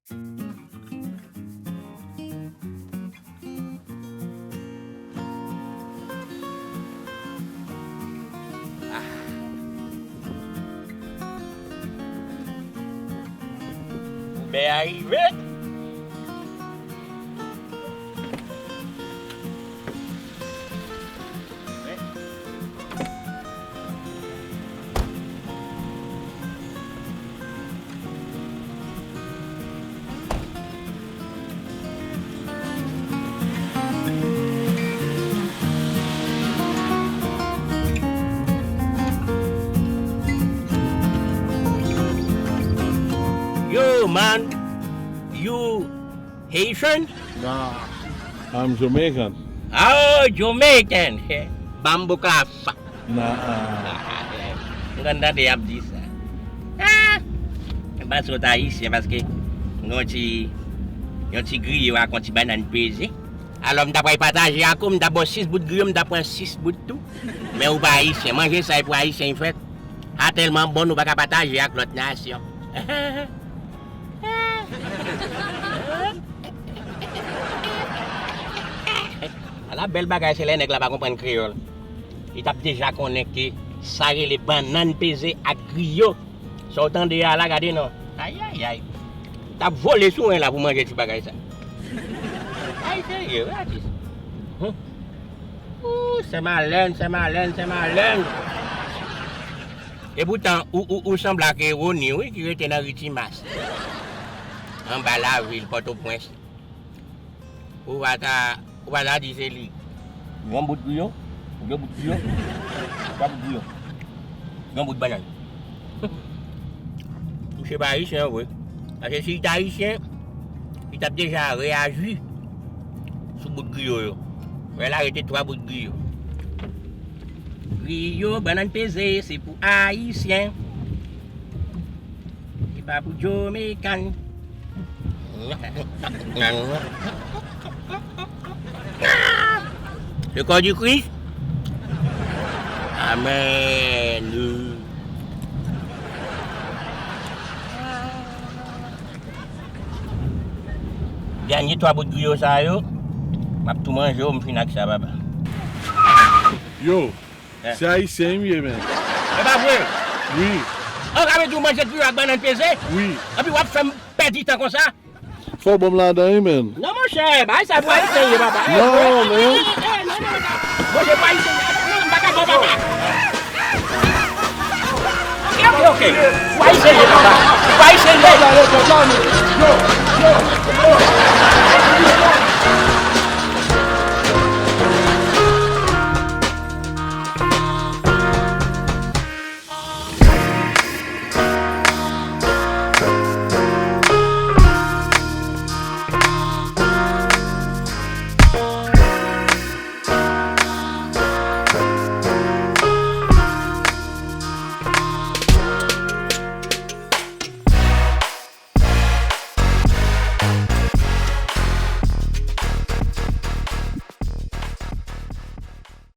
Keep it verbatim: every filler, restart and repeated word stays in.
Oubè a rive. Yo, man, you Haitian? Nah, I'm Jamaican. Oh, Jamaican. Bambo klasa. Nah. M konn tande y ap di sa. Ah! M panse w t ayisyen paske yon ti, yon ti griyo ak yon ti bannann peze. Alò, m ta pral pataje ak ou, m ta ba w sis bout griyo, m ta pran sis bout tou. Men ou pa ayisyen. Manje sa e pou ayisyen fèt. A tèlman bon, nou pa ka pataje ak lòt nasyon. Ala bèl bagay, se lè nèg la pa konprann kreyòl. Li t ap deja konnen ke sa rele bannann peze ak griyo. Sa w tande a la, gade non. Ayayay. T ap vole sou en la pou manje ti bagay sa. Ay, serye, wi, atis. Hum. Ooh, Sè Malèn, Sè Malèn, Sè Malèn. E poutan, ou, ou, ou sanble ak Eroni, wi, ki rete nan ri Timas. Anba lavil, Pòtoprens. Ou pa ta, ou pa ta di se li. Yon bout griyo, de bout griyo, twa bout griyo. Yon bout bannann. Misye pa ayisyen vre. Paske si li t ayisyen, li t ap deja reyaji sou bout griyo yo. Wè la rete twa bout griyo. Griyo, bannann peze, se pou ayisyen. Se pa pou Jamaican. Le corps du Christ. Amen. Dènye twa bout griyo sa yo, m ap tou manje yo, m fin ak sa, papa. Yo, eh, se ayisyen m ye, men. E pa vre? Wi. An ka vle di w manje griyo ak bannann peze? Wi. Epi w ap fè m pèdi tan konsa? Fò w ban m ladan, wi, men. Non, monchè, bagay sa pou ayisyen ye, papa. Non, men. Eh, eh, non, non, non. Monchè, pou ayisyen ye. Non, m pa ka ba w, papa. Ok, ok, ok. Ou pa eseye, papa. Ou pa eseye.